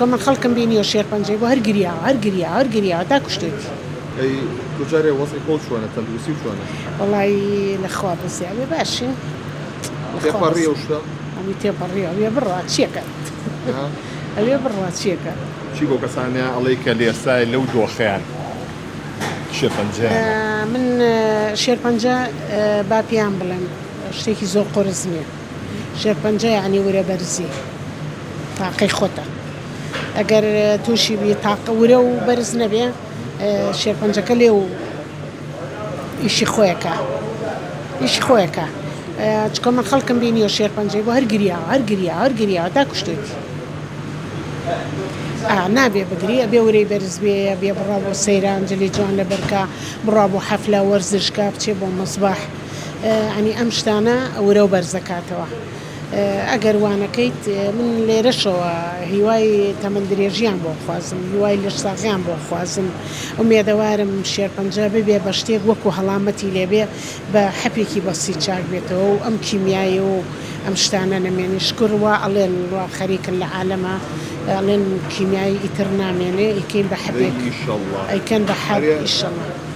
چونکە من خەڵکم بینیوە شێرپەنجەی بووە هەر گریاوە هەر گریاوە هەر گریاوە تا کوشتێتی. ئەی تۆ جارێ وەزعی خۆت چۆنە تەندروستی چۆنە؟ وەڵایی لە خوا بەزیابێ باشین لە خوا تێپەڕی ئەو شتە؟ هەمووی تێپەڕیوە ئەوێ بڕوا چیەکات ئەوێ بڕوا چیەکات. چی بەو کەسانە ئەڵێی کە لە ئێستای لەو دۆخەیان شێرپەنجەیانە؟ من شێرپەنجە با پێیان بڵێم شتێکی زۆر قورس نیە شێرپەنجە یانی ورە بەرزی تاقەی خۆتە ئەگەر تووشی بی تاقە ورە و بەرز نەبێ شێرپەنجەکە لێ و ئیشی خۆیەکە ئیشی خۆیەکە چکە من خەڵکم بینیوە شێرپەنجەی بۆ هەر گریاوە هەر گریاوە هەر گریاوە تا کوشتێتی نابێ بگری ئەبێ ورەی بەرز بێ بێ بڕا بۆ سەیران جلی جوان لەبەرکە بڕا بۆ حەفلە وەرزشکە بچێ بۆ مەسبەح ئەنی ئەم شتانە ورەو بەرزەکاتەوە. ئەگەر وانەکەیت من لێرەشەوە هیوای تەمەن درێژیان بۆ خوازم هیوای لەشساغیان بۆ خوازم ئومێدەوارم شێرپەنجە ببێ بە شتێک وەکو هەڵامەتی لێبێ بە حەپێکی بەسیت چاک بێتەوە و ئەم کیمیایی و ئەم شتانە نەمێنێ شکور وا ئەڵێن وا خەریکن لە عالەما ئەڵێن کیمیایی ئیتر نامێنێ ئیکەین بە حەپێک ئیشەڵا ئەیکەن بە حەپ ئەرێ ئیشەڵا.